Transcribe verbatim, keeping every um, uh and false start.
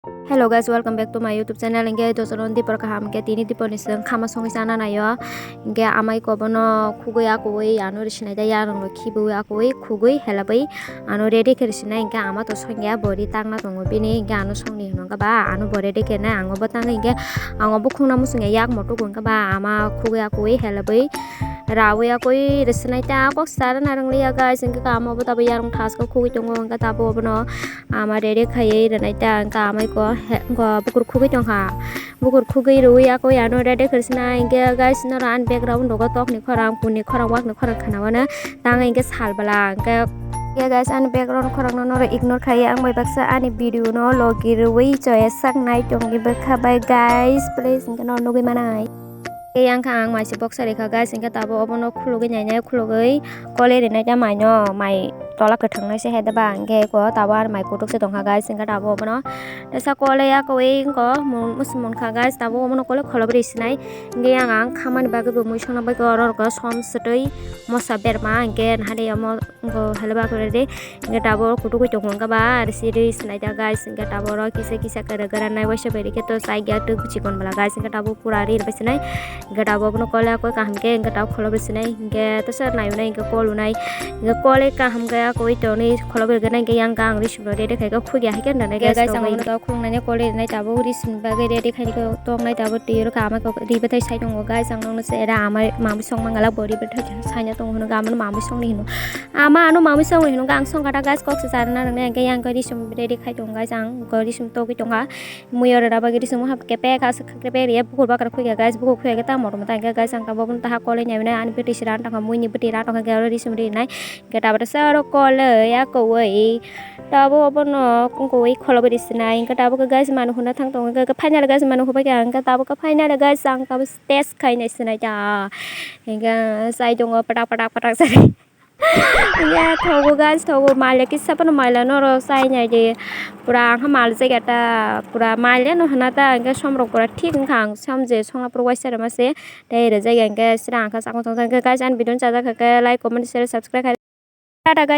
Hello guys, welcome back to my YouTube channel. Hingke dojono dipor kaham, hingke tini dipor ni swng khama songwi chana naio. Hingke amai ko bono khugui akui ano risinai da yarong rok khibiui akui khugui helabui ano ready khe risinai. Hingke ama to songya bori tangna tongo bini, hingke ano songni hwnka ba ano bo ready khe nai, ango bo tangwi hingke ango bukhung na muchungya yak moto hwnka ba ama khugui akui helabui rawi akui risinai ta kok sara narang liya guys. Hingke ama bo tabo yarong thasko khugui tongo, hingke tabo bono ama ready khaiwi rwnai ta, hingke amai ko he, ko bukur khugui tongkha. Bukur khugui rwi akui ano ready khe risinai. Hingke guys, noro ani background rogo tokni khorang, puni khorang, wakni khorang khana wano tang hingke sal bwla. Hingke, hingke guys, ani background khorang no noro ignore khaiwi ang bai baksa ani video no logi rwi choya sak nai tongni bwkha bai guys, please hingke no nugui manai. Hingke yang kha ang mai se boksa rikha guys, hingke tabo obono khulugui nainai, khulugui kole rinai ta mai no, mai tola kwthang nai se hai da ba, hingke ko tabo ar mai kutuk se tongkha guys, hingke tabo obono tesa kole ya kowei ko musi munkha guys, tabo obono kole kholobri sinai. Hingke yang ang khamani bagwi bo mui songna bagwi oro rok som swtwi mosa berma, hingke nahade omo wngkha helaba kore de, hingke tabo kutuk tongo wngkha ba, risi rwi sinai ta guys, hingke tabo oro kisa kisa kwrwk kwrwk nai waisa bai rikhe to chai ya twi chikon bwla guys, hingke tabo pura ri rw bai sinai. Hingke tabuk bono kole akoi kaham khe hingke tabuk kholobri sinai, hingke tesa nai unai hingke kol unai, hingke kole kaham khe akoi tonwi kholobri gwnai hingke yang khe ang risumno ready khai khe khugya hai khe nonai guys, ang bono tabuk khuluknai kole rinai tabuk risumni bagwi ready khai khe tongnai tabuk twi rwkha amai kok ri bwthai sai tongo guys, ang nokno se era amai mamwi song mangala bo ri bwthai saina tongo hwnwi ama mamwi songni hino ama ano mamwi songni hino ang songkha ta guys, kok se charwna rwnai hingke yang khe risum ready khai tongo guys, ang khe risum togwi tongkha. Mui oro raba giri simo hap kepe ka kepe riya bukur bakra khugya guys, bukur khugya ta motom ta hingke guys, ang tabuk ta ha kole nyamina ani bwtwi sira tongkha, mui ni bwtwi ra tongkha, hingke oro risum rinai hingke tabuk ta sero kole ya kowai tabuk obono kowai kholobri sinai hingke tabuk guys manu huna thang tongo hingke final guys manu hubai kha hingke tabuk final guys ang tabuk test khainai sinai ta hingke sai tongo patak patak patak sai. Ya thogo guys, thogo maile kisa phano maile noro chai nai de. Pura ang kha mal jageta pura maile no hwna ta hwnkhe som rok pura thik wngkha ang som je songna pura waisa rwma se tei rwjak ya hwnkhe sra ang kha chakma tongthai hwnkhe guys ani video no chajak kha khe like comment share subscribe khai. Tata guys.